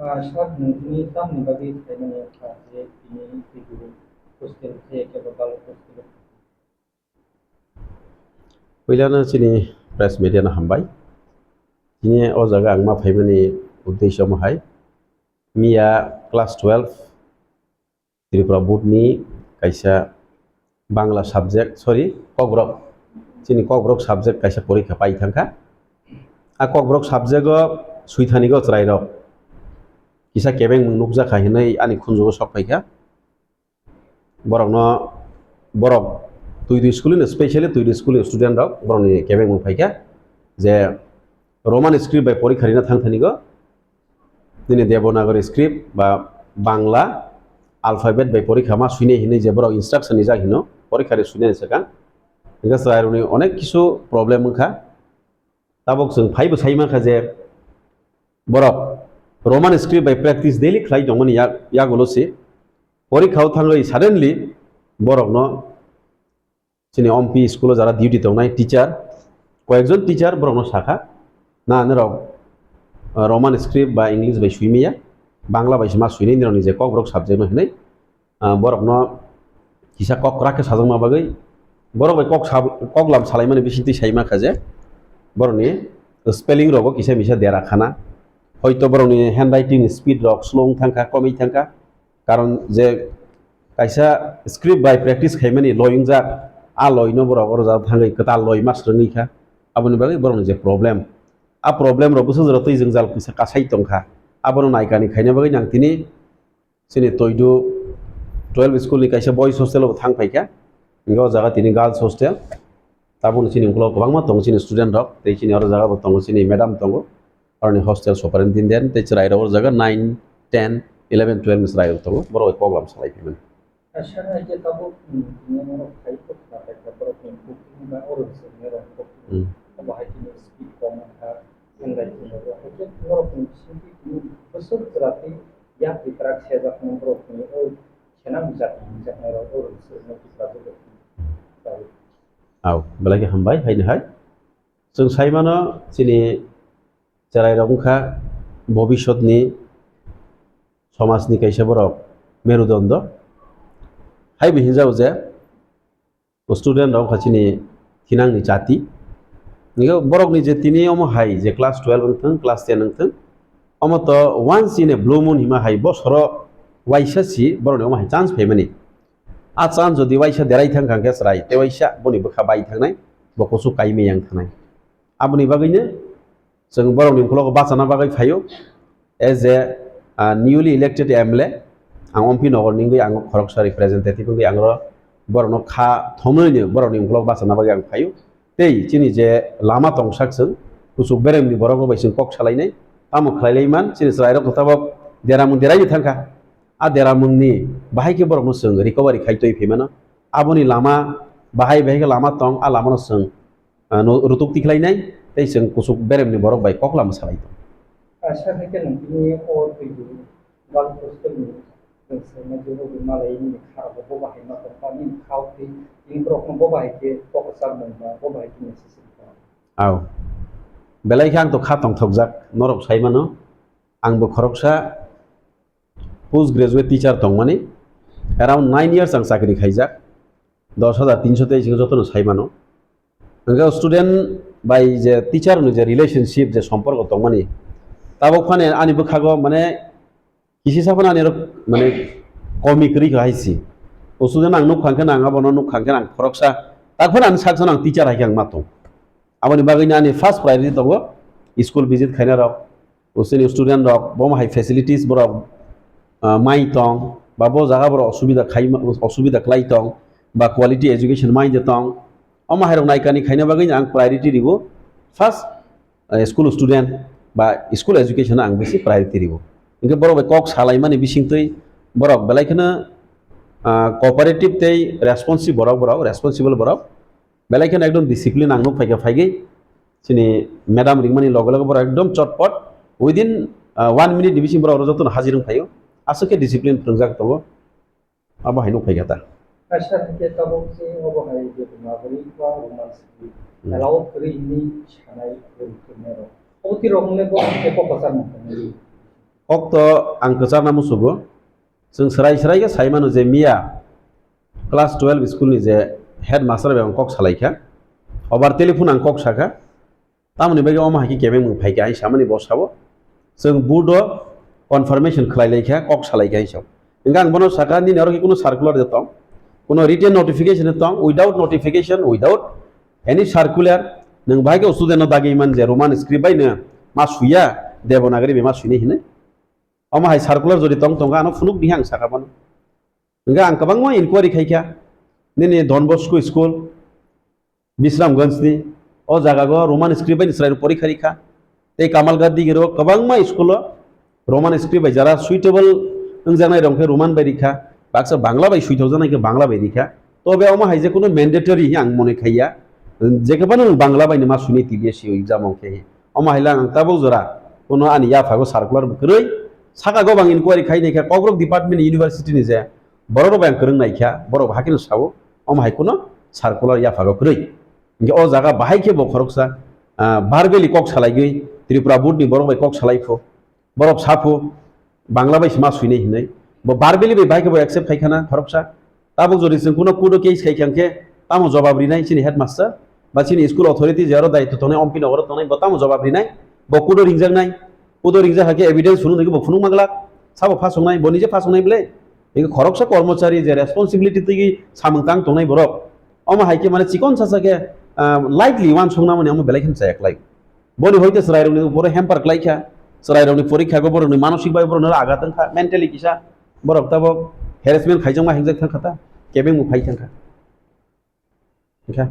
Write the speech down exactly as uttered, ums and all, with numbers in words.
Ah, sir, nwng tini tamni bagwi phaimani wngkha je tini twi hostel khe eke ba girls hostel? Puilano chini press media no hambai. Tini o jaga ang ma phaimani uddesho omo hai. Miya class twelve Tripura board ni kaisa Bangla subject, sorry, Kokborok. Chini Kokborok subject kaisa porikha pai thangkha. A Kokborok subject o suithani go chwrai rok kisa kebeng nukjakha hinwi ani khunjugo sok phaikha. Borokno, borok Tuidu school ni, specially Tuidu school ni student rok borokni kebengmung phaikha je Roman script bai porikha rina thang thani go nini Devanagari script ba Bangla alphabet bai porikha ma suinai hinwi je borok instruction rijak hino porikha ri suinani swkang. Hingke chwrairokni onek kisu problem wngkha. Tabok chwng phaibo sai mankha je borok Roman script bai practice daily khlai tongmani yak-, yagulo se porikha o thangwi suddenly borokno chini ompi school o jara duty tongnai teacher, koyekjon teacher borokno sakha, "Na, norok, ah, Roman script ba English bai sui maya, Bangla bai se ma suinai nirokni je Kokborok subject no hinwi." Ah, borokno kisa kok kwrak khe sajakma bagwi borok bai kok sab-, kok lam salaimani bisingtwi sai mankha je borokni spelling rogo kisa misa dera khana, hoito borokni handwriting ni speed rok slow wng thangkha, komwi thangkha, karon je kaisa script bai practice khaimani loi wngjak, a loi no borok oro jaga thangwi kwtal loi ma swrwngwi kha, aboni bagwi borokni je problem, a problem rok bwswk jora twi jwngjal kisa kasai tongkha, abono naikani khaina bagwi nang tini Chini Toidu twelve school ni kaisa boys hostel o thang phaikha. Hingke o jaga tini girls hostel. Tabukni chini ukulok kwbangma tongo chini student rok. Tei chini oro jaga bo tongo chini madam tongo. Oroni hostel superintendent tei chwrai rok o jaga nine, ten, eleven, twelve ni chwrai rok tongo. Borok bai program salai phaimani. Asha hai khe tabuk, mm, tini oro khai kok na khai kok borok ni booking ba oro se ne rok kok. Hmm. Abo hai khe speed kom kha, handwriting rok. Hai khe borok ni bisingtwi tini bwswk chwra tei yak bitrak sejak nang borok ni o Sena bijak, bijaknairok o rwngthoma tei kajak rok. Aw, belai khe hambai, haino hai. Chwng sai mano, chini chwrairok wngkha bobiswtni somajni kaisa borok merudondo. Hai bo hinjago je, student rok wngkha chini thinangni jati. Hingke borokni je tini omo hai je class twelve wngthung, class ten wngthung, omo to once in a blue moon hima hai bosoro waisa si borokni omo hai chance phaimani. A chance jodi waisa derai thangkha hingke chwrai, tei waisa boni bwkha bai thangnai, bo kuchuk kaimai yang thangnai. Aboni bagwino Chwng borokni ukologo bachana bagwi phaio. As a, ah, newly elected M L A, ang Ompi Nogor ni wngwi ang khoroksa representative wngwi ang oro borokno kha thomnwino borokni ukologo bachana bagwi ang phaio. Tei chini je lama tongsak chwng, kuchuk beremni borok rok bai chwng kok salainai, tamo khlai lai man, chini chwrai rok tabok deramung derai thangkha. A deramungni bahai khe borokno chwng recovery khai twi phaimano. Aboni lama bahai bahai khe lama tong, a lamano chwng ah, no, rutuk tikhlainai, tei chwng kuchuk beremni borok bai kok lama salai tong. Kaisa hai khe nwng tini o twi bwrwi bal hostel ni chwng saima je bo malai nini kha rok bo bahai ma tong kha, nini kha o twi tini borok no bo bahai khe kok kwchar mung ba bo bahai khe message rw kha. Aw. Belai khe ang to kha tongthokjak, norok sai mano. Ang bo khoroksa post graduate teacher tongmani, around nine years ang chakri khaijak, dos hajar tinso tei chwng jotono sai mano. Hwnkhe student bai je teacher ni je relationship, je somporko tongmani, tabuk phani ani bwkhago mane kisi sa phano ani oro mane komi kwrwi kha hai si. O student ang nuk kha hwnkhe ang abono nuk kha hwnkhe ang khoroksa, tak phano ani saksa ang teacher hai khe ang ma tong. Aboni bagwi ani first priority tongo school visit khaina rok, Usini student rok bo hai facilities borok, ah, mai tong, ba bo jaga borok osubida khai, osubida klai tong, ba quality education mai de tong. Omo hai rok naikani khaina bagwi ang priority ribo. First, eh, school student ba school education ang bisi priority ribo. Hingke borok bai kok salaimani bisingtwi borok belai kheno, ah, cooperative tei responsive borok, borok responsible borok. Belai kheno ekdom discipline ang nuk phaikha phaigwi. Chini madam ringmani loge loge borok ekdom chotpot. Within, ah, one minute ni bising borok oro jotono hajir wng phaio. Aswk khe discipline phwrwngjak tongo. Abo hai nuk phaikha ta. Kaisa hwnkhe tabuk se obo hai je Devanagari ba Roman script Hmm. allow kwrwi hwnwi sanai kwrwi khwrwinai rok. Obo twi rok wngkhe bo hwnkhe kok kwchar mung tongo. Kok to ang kwcharna musugo. Chwng srai srai khe sai mano je miya class twelve school ni je headmaster bai ang kok salai kha. Obar telephone ang kok sakha. Tamoni bagwi omo hai khe kebeng mung phai kha, ang samani bo sabo. Chwng board o confirmation khlai lai kha, kok salai kha, ang sabo. Hingkhe ang bono sakha, "Nini oro khe kuno circular de tong, kuno written notification de tong, without notification, without any circular, nwng bahai khe student no dagi man je Roman script bai no ma suya, Devanagari bai ma suinai hinwi." Omo hai circular jodi tong tongkha, ano phunuk diha ang sakha bono. Hingkhe ang kwbangma inquiry khai kha, nini Don Bosco school, Bisramganj ni, o jaga go Roman script bai ni chwrai rok porikha rikha. Tei Kamalghat digiro kwbangma school o Roman script bai jara suitable wngjaknai rok khe Roman bai rikha, baksa Bangla bai suitokjaknai khe Bangla bai rikha. Tobe omo hai je kuno mandatory hi ang mone khaiya, je khe phano Bangla bai no ma suinai T B S C o exam ong khe hi. Omo hai lang ang tabuk jora kuno ani yaphago circular bo kwrwi, saka go bang inquiry khai nai kha Kokborok department ni university ni je borok rok bai ang kwrwng nai kha, borok hakhe no sao, omo hai kuno circular yaphago kwrwi. Hingkhe o jaga bahai khe bo khoroksa, ah, verbally kok salaigwi Tripura board ni borok bai kok salai pho, borok sapho Bangla bai se ma suinai hinwi. Bo verbally bai bahai khe bo accept khai khana khoroksa. Tabuk jodi chwng kuno court o case khai kha hingkhe tamo jobab rinai chini headmaster ba chini school authority je aro daitw tongnai, ompino oro tongnai, bo tamo jobab rinai, bo court o ringjaknai. Kudo ringjak hakhe evidence phunuk nigwi bo phunuk manglak, sabo phasongnai, bo nije phasongnai ble. Ego khoroksa kormochari je responsibility twi samung tang tongnai borok. Omo hai khe mane chikon sasa khe, ah, lightly wansukna mani omo belai khe chaya klai. Boni hoite chwrai rokni upore hamper klai kha, chwrai rokni porikha go borokni manosik bai borokno agat wng kha, mentally kisa borok tabok harassment khaijakma hingjak thang kha ta, kebeng bo phai thang kha. Hingkha.